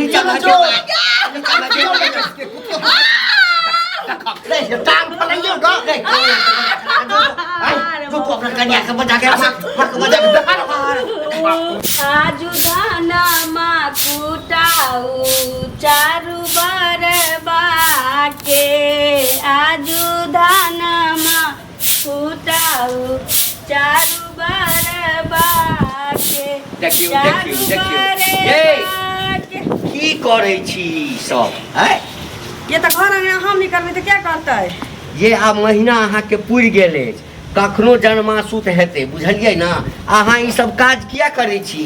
नीचा भऽ जो। नीचा भऽ रे टांग फलैयो ग रे जो तू अपना कन्या के बजा के मां मां के बजा के देखा आजु धनमा कुटाउ चारु बर बाके आजु धनमा कुटाउ चारु बर बाके। देखियौ, चारु देखियौ, देखियौ। बर ये। बाके। की करै छी ई सब हैं? ये तऽ घर अंगना हम नहि करबै तऽ के करतै? ये आब महीना अहाँके पुरि गेल अछि, कखनो जन्मासुत हेतै, बुझलियै ने? अहाँ ई सब काज किया करै छी?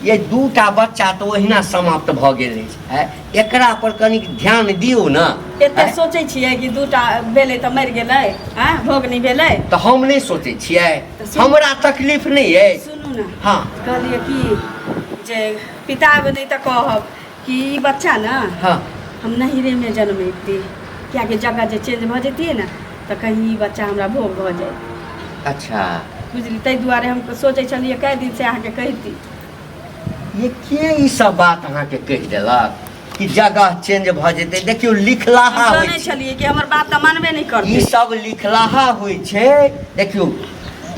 ये दूटा बच्चा तऽ ओहिना समाप्त भऽ गेल अछि, आँय? एकरा पर कनिक ध्यान दियौ ने। एते आँय? सोचै छियै कि दूटा भेलै तऽ मरि गेलै, आँय, भोग नहि भेलै? तऽ हम नहि सोचै छियै? तऽ सुनू। हमरा तकलीफ नहि अछि? सुनू ने। हँ। कहलियै कि जे पिता नहि तऽ कहब कि ई बच्चा ने हम नहिरेमे जनमैती, कियाकि जगह जे चेंज भऽ जैतियै ने तऽ कहीं ई बच्चा हमरा भोग भऽ जाइत। अच्छा। बुझली, ताहि दुआरे हम सोचै छलियै कए दिनसँ अहाँके कहिती। ये के ई सब बात अहाँके कहि देलक कि जगह चेंज भऽ जेतै? देखियौ, लिखलाहा हम होइ जानै छै। छलियै कि हमर बात तऽ मानबे नहि ई करतै। सब लिखलाहा होइ छै। देखियौ,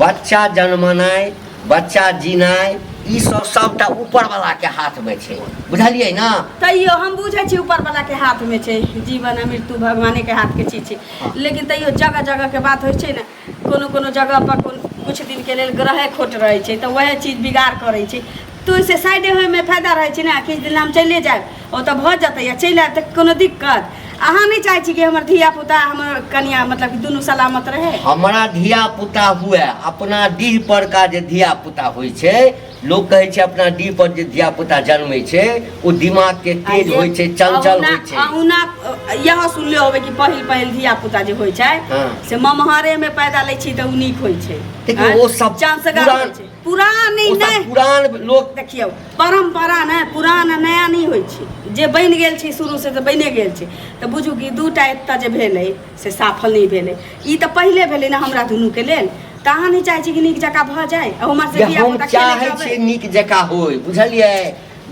बच्चा जन्मनाइ, बच्चा जीनाइ, ई सब सबटा ऊपर वाला के हाथ में छै, बुझलियै ने? तैयो हम बुझै छी ऊपर वाला के हाथ में छै, जीवन आ मृत्यु भगवाने के हाथ के चीज छै, लेकिन तैयो जगह जगह के बात होइ छै ने। कोनो कोनो जगह पर कोन कुछ दिन के लेल ग्रहे खोट रहै छै तऽ वएह चीज बिगाड़ करै छै, तऽ ओहिसँ साइडे होइमे फायदा रहै छै ने। किछु दिन हम चलिए जायब, ओतऽ भऽ जेतै या चलि आयब तऽ कोनो दिक्कत? अहाँ नहि चाहै छी कि हमर धिया पुता, हमर कनिया, मतलब कि दुनू सलामत रहै? हमरा धिया पुता हुए, अपना डीह पर का जे धिया पुता होइ छै, लोक कहै छै अपना डीह पर जे धिया पुता जन्मै छै ओ दिमाग के तेज होइ छै, चंचल होइ छै। अहुना इएह सुनले होबै कि पहिल पहिल धिया पुता जे होइ छै से ममहरे में पैदा लै छी तऽ ओ नीक होइ छै। देखियौ, ओ सब चांसगर होइ छै। पुरान ओ सब नहि, पुरान लोक। देखियौ, परम्परा ने पुरान आ नया नहि होइ छै, जे बनि गेल छै शुरू से तऽ बनिए गेल छै। तऽ बुझू कि दूटा एतऽ जे भेलै से सफल नहि भेलै, ई तऽ पहिले भेलै ने हमरा दुनूके लेल। तऽ अहाँ नहि चाहै छी कि नीक जकाँ भऽ जाय? आ उम्हर से जे धिया हम पुता खेलै चाहै जाबै। छियै नीक जकाँ होय, बुझलियै?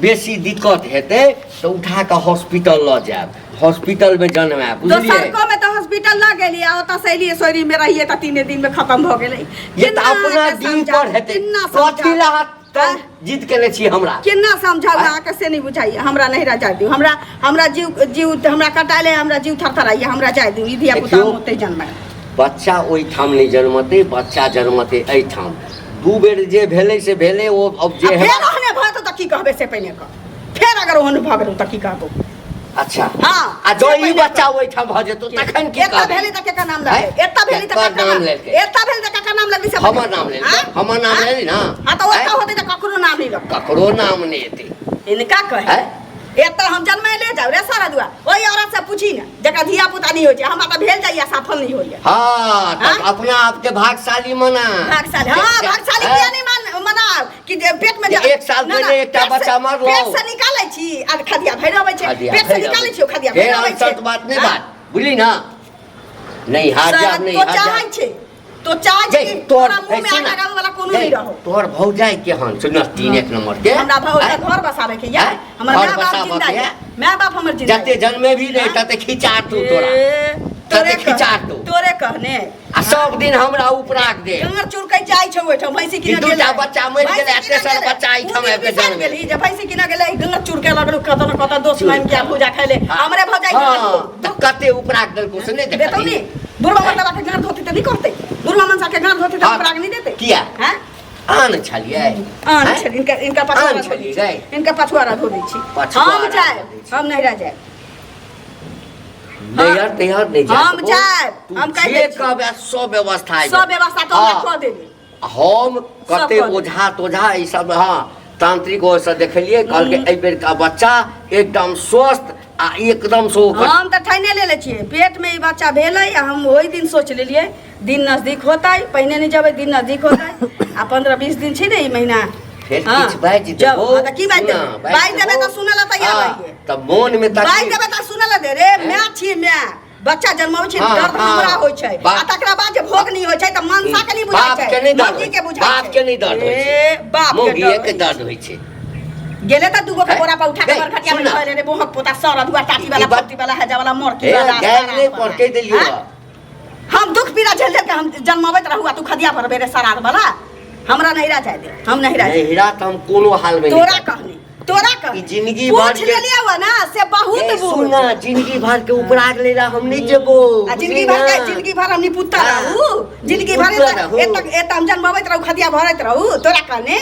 बेसी दिक्कत हेतै तऽ उठा कऽ हॉस्पिटल लऽ जायब, हॉस्पिटलमे जनमायब, बुझलियै? दोसरको में तऽ हॉस्पिटल लऽ गेलियै आ ओतऽ से एलियै, सोरी में रहियै तऽ 3 दिन में खत्म भऽ गेलै। ये तऽ केना अपना अहाँके दिन समझाउ? पर हेतै। केना कथी समझाउ? लए अहाँ तंग जिद केने छी हमरा? केना समझाउ आँय? अहाँके से नहि बुझाइए। हमरा नहिरा जाय दियौ। हमरा हमरा जीव जीव हमरा कटाले, हमरा जीव थरथराइए, हमरा जाय दियौ। ई धिया पुता देखियौ। हम ओतहि जनमायब। बच्चा ओहिठाम नहि जन्मतै, बच्चा जन्मतै एहिठाम। दू बेर जे भेलै से भेलै, ओ अब जे आ फेर हेबाक। ओहने भऽ जेतौ तऽ की कहबै से पहिने कह। फेर अगर ओहन भऽ गेलौ तऽ की कहबौ? अच्छा। हाँ, आ जँ से ई पहिने बच्चा कह। ओहिठाम भऽ जेतौ तखन की एतऽ कहबै? भेलै तऽ केकर नाम लगलै? आँय? एतऽ भेलै तऽ केकर केकर नाम नाम लेलकै? एतऽ भेलै तऽ केकर नाम लगलै से हमर पहिने नाम लेलकै। आँय? हमर नाम आँय? लेली ने? हाँ, तऽ ओतऽ आँय? होतै तऽ ककरो नाम नहि लगतै। ककरो नाम नहि एतै। हिनका कहे आँय? एतऽ हम जन्मैले जाउ रे सारा दुआ, ओहि औरत से पूछी ने जकरा धिया पुता नहि होइ छै। हमरा तऽ भेल जाइया, सफल नहि होइया। हाँ, तब हाँ? अपना आपके भागशाली मना। भागशाली, हाँ, भागशाली हाँ? किया नहीं मनाब कि जे पेट में जे जा- एक साल ना, पहिले ना, एकटा पेट से- बच्चा मरलौ। पेट से निकालै छी आ खदिया भरि अबै छै। खदिया पेट से भरि निकालै अबै छी, ओ खदिया फेर भरि अबै छै। अनसत बात नहि हाँ? बात, बुझली ना? नहीं हार सारा जाब, नहीं तो हार चाहै जाब। छै, तो चाहै छै जे कि तोर तोरा मुँह में सुन आग ना। लगाबै वाला कोनो जे नहि रहो। तोहर भौजाई केहन छौ? नस्तीन एक नंबर के। हमरा भौजाई आँय? घर बसाबै के या आँय? हमर घर माय बाप बसाबऽ जिंदा के या, या? माय बाप हमर जिंदा जते या। जन्मे भी नहीं हाँ? तते खिचा तू तोरा। ए, तते तोरे खिचा कह तू। तोरे कहने आ सब दिन हमरा उपराग दे। गंगर चुरकै जाइ छौ ओहिठाम भैंसी कि किनऽ दूटा गेलै। बच्चा मरि भैंसी गेलै आ किनऽ तेसर गेलै। बच्चा एहिठाम ओ दिन आबि कऽ बिसरि जन्म गेलही जे भैंसी किनऽ गेलै, गंगर चुरकै लगलौ कतऽ न कतऽ दोस्त मानि के भूजा खाइ ले। हाँ। हमरे भौजाई हाँ, तऽ कते उपराग देलकौ से नहि देतौ देखलही? नी? बुढ़वा मर्दबा के गाँठ धोती तऽ नहि कहतै? बुढ़वा मनसा के गाँठ धोती तऽ हाँ। उपराग नहि देतै? किया? हैं? आन छलियै? आन हैं? छलियै। इनका इनका पछुआरा आन धो दै छलियै छी। गे? इनका पछुआरा धो दै छी। पछुआरा हम जायब, धो दै छी। हम नहिरा जायब। नैहर तैहर नहि जाय हम जायब, तू हम कहि जे दै छी। कहबे सब व्यवस्था आबि सब व्यवस्था तो हमरा हाँ। कऽ देबे। हम कते कऽ देबै। ओझा तोझा ई सब, हाँ, तांत्रिक ओहि से देखलियै, कहलकै एहि बेर का बच्चा एकदम स्वस्थ आ एकदम से ओकर। हम तऽ ठाइने लेले छियै, पेट में ई बच्चा भेलै आ हम ओहि दिन सोच लेलियै दिन नजदीक होतै, पहिने नहि जेबै, दिन नजदीक होतै आ 15-20 दिन छै ने ई महीना। फेर हाँ, किछु बाजि जब, देबो, हाँ, तऽ की बाजि सुना, देबै? बाजि देबै तऽ सुनऽ लए तैयार हाँ, रहियै। तऽ मोन में बाजि तकलीफ देबै तऽ सुनऽ लए दे रे। माय छियै, माय बच्चा जन्माबै छै, हाँ, दर्द हाँ। हमरा होइ छै बाप आ तकरा बाद जे भोग नहि होइ छै तऽ मनसा के नहि बुझाइ बाप छै, के नहि दर्द मौगी होइ के बुझाइ बाप छै। के नहि दर्द होइ छै। ए, बाप के मौगिए दर्द के होइ दर्द होइ छै। गेले त दूगो के हैं? बोरा पर उठा के गई, बरखटिया में सुन ना। धइले रे बोहक पोता सर अधुआ टाटी वाला ई बात- पट्टी वाला हजा वाला मोरकी ए, वाला गैर सारा नहीं वाला। पर कहि देलियौ हैं? हम दुख पीड़ा झेल झेल के हम जन्माबैत रहू आ तू खदिया भरबे रे सरार वाला। हमरा नहिरा जाय दे, हम नहिरा जाय। नैहरा तऽ हम कोनो हाल में तोरा कहनी, तोरा कहनी ई जिंदगी भर पूछ के- लेलियै हुआ ना से बहुत ए, बुझ। सुन ना, जिंदगी भर के उपराग लेला हम नहीं जेबो। आ जिंदगी भर के, जिंदगी भर हम निपुत्ता हाँ। रहू, जिंदगी भर निपुत्ता रहू। एतक एत हम जन्माबैत रहू, खदिया भरैत रहू, तोरा कहने।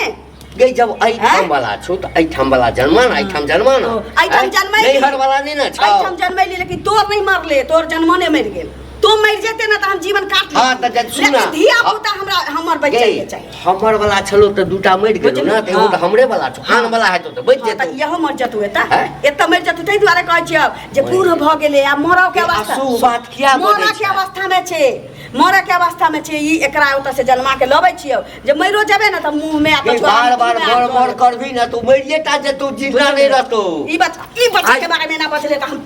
गई जब एहिठाम हैं? वाला छौ तऽ एहिठाम वाला जन्मा ना, एहिठाम जन्मा ना। ओ, एहिठाम हैं? जन्मैली। नैहर वाला नहीं ना छौ। एहिठाम जन्मैली, लेकिन तोर नहीं मरले, तोर जन्मने मरि गेल। तू मरि जेते ना तऽ हम जीवन काट हाँ, तऽ जब सुन लेकिन ना। धिया पुता हमरा हमर बचि गई, जाइके चाही। हमर वाला छलो तऽ दूटा मरि गेलो ना, तऽ एगो तऽ हमरे वाला छौ, आन वाला हेतौ तऽ बचि हाँ, जेतौ। तऽ इहो मरि जेतौ एतऽ। हैं? एतऽ मरि जेतौ, ताहि दुआरे कहै छियौ जे बूढ़ भऽ गेलै आ मरऽ के ए, अवस्था। अशुभ बात किया बजै मरऽ के छै? अवस्था मे छै, मरऽ के अवस्था मे छै। ई एकरा ओतऽ से जन्मा के लबै छियौ जे मरियो जेबै ने तऽ मुँह मे आ गई, पछुआ बार बार मुँह मे मर आ मर करबी ना तो मरिए टा जेतौ, जिंदा नहीं रहतौ। ई बच्चा के बारे में ना बचले तऽ हम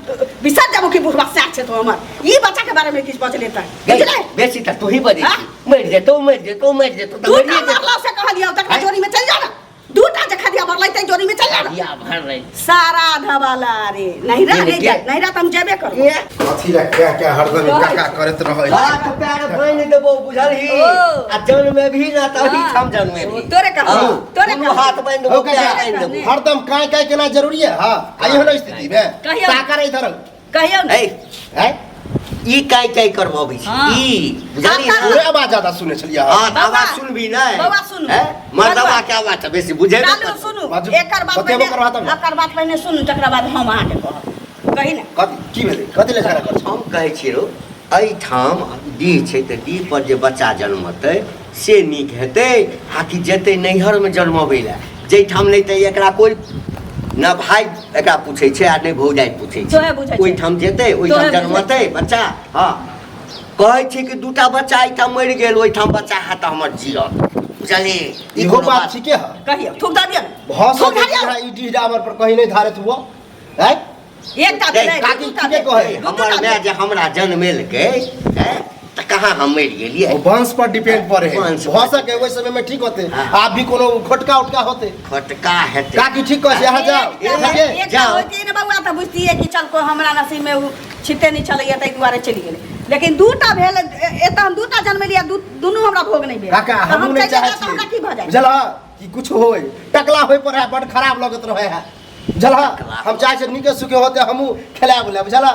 बिसर जाबो कि बुढ़वा सैह छै तो हमर। ई बच्चा के बारे में किछु बचले तऽ गई, बुझलै? बेसी तऽ तूही बजै हाँ? छी, मरि जेतौ, मरि जेतौ, मरि जेतौ तऽ दूटा मरिए जेतौ। मरला से कहलियौ तकरा हैं? जोड़ी में चल जा ना, दूटा जे खदिया भरलै तै जोड़ी में चल जा ना। खदिया भर रही। सारा धवाला रे नहिरा नहीं, नहीं के? जा, नहिरा तऽ हम जेबे करबो। के? अथी ला क्या क्या हरदम काका करैत रहै। हाथ पैर बान्हि देबो बुझलही, ओ। आ जन्मे भी ना तऽ हाँ। एहिठाम जन्मे भी। ओ, तोरे कहबो, हाँ, तोरे दुनू कहबो। हाथ बान्हि देबो, हो काका, पैर बान्हि देबो। हरदम काय काय केना जरूरी है? हाँ, आ एहन स्थिति में कहियौ। ताका इधर। कहियौ ने। ए, हैं? ई काय काय करबबै छी? हाँ। ई बुझलही हाँ, ना? पूरे आवाज ज्यादा सुने छलियै। हाँ, तऽ बौआ, आवाज सुनबी नहि। बौआ सुनू। हैं? मर्दवा बौआ। के आवाज तऽ बेसी बुझेबे लालू करतौ। सुनू, बाजू, एकर बात बतेबो पहिने, करबा तब ने। एकर बात पहिने सुनू, तकरा बाद हम अहाँके कहब। कही ने। कथी की भेलै? कथी लए झगड़ा करै छी? हम कहै छियै रौ, एहिठाम डीह छै तऽ डीह पर जे बच्चा जन्मतै से नीक हेतै आ कि जेतै नैहरमे जन्मबै लए, जाहिठाम नहि तऽ एकरा कोइ न भाय एकरा पूछै छै आ नहि भौजाइ पूछै छै। तोहे बुझै छै। ओहिठाम जेतै, ओहिठाम तोहे बुझै जन्मतै बच्चा। हँ, कहै छै कि दूटा बच्चा एहिठाम मरि गेल, ओहिठाम बच्चा हैत तऽ हमर जियत, बुझलियै? ई इहो कोनो बात बात ठीके है। कहियौ, थूक दऽ दियौ ने। भऽ थूक सकै दऽ दियौ। छै ई डीह डाबर पर कहीं नहि धारैत हुअ। हैं? एकटा नहीं, भेलै, काकी दूटा ठीके भेलै। कहै। दू हमर दूटा माय जे हमरा जन्मेलकै, हैं, तऽ कहाँ हम मरि गेलियै? ओ वंश पर डिपेंड पड़े है। वंश भऽ पर। सके ओहि समय में ठीक होते, हाँ। आब भी कोनो खोटका उटका होते। खटका हेतै। काकी ठीक कहै छै, अहाँ जाओ। एकटा ठीके? एकटा जाओ। होइतियै ने बौआ तऽ बुझतियै कि चल को हमरा नसीब में उ छिते नहि छलैया ताहि दुआरे चलि गेलै, लेकिन दूटा भेल, एतऽ हम दूटा जन्मेलियै, दुनू हमरा भोग नहि भेल। काका तऽ हम हमहूँ नहि चलि चाहै जेबै तऽ हमरा की भऽ छियै, जायत? बुझलह कि कुछ होय टकला होय पर है, बड खराब लगैत रहे है, बुझलह? हम चाहै छियै नीके सुखे होते, हमहूँ खेलाय बुलाय, बुझलह?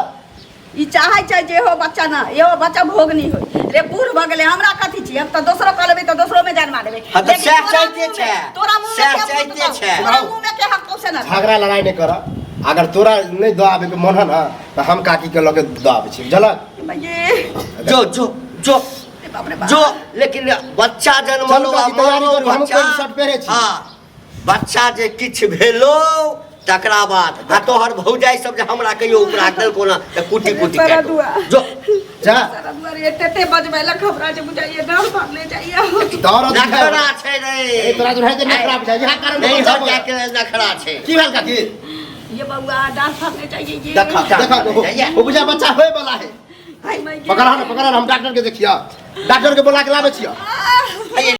ई चाहै छै जे हो बच्चा ना, इहो बच्चा भोग नहि होय रे, बूढ़ भऽ गेलै, हमरा कथी छी, हम तऽ दोसरो कऽ लेबै तऽ दोसरो में जन्मा देबै। हाँ, तऽ लेकिन सएह तोरा चाहिते मुँह में- छै। तोरा मुँह में सएह के चाहिते हक छै। तोरा मुँह में के हक से ना। झगड़ा लड़ाई नहि कर, अगर तोरा नहि दऽ आबैके मन है ना तऽ हम काकी के लऽ के दऽ आबै छी, बुझलह? ये जो जो जो रे बाप रे बाप। जो, लेकिन बच्चा जन्मलो चलू काकी, आ तैयारी मरलो करू, हमहूँ बच्चा। पैंट शर्ट पहिरै छी। हाँ, बच्चा जे किछु भेलो तकरा बाद आ तोहर भौजाइ सब जे हमरा कहियो उपरा देलको ना तऽ कुटी कुटी सारा काटि दुआ। जो जा। सारा दुआरे एते बजबैलक हमरा जे बुझाइए डर भरले जाइए। दौड़त नखरा छै रे। ए, तोरा जो है जे नखरा बुझाइ, इएह कारण नहीं बच्चा हट जाके नखरा छै। की भेल काकी? ये बौआ डांस भरले जाइए ये। देखा देखा ओ बुझा बच्चा होय वाला है। हाय my पकड़ा ना, पकड़ा ना, हम डॉक्टर के देखिया, डॉक्टर के बोला के लाबै छियै।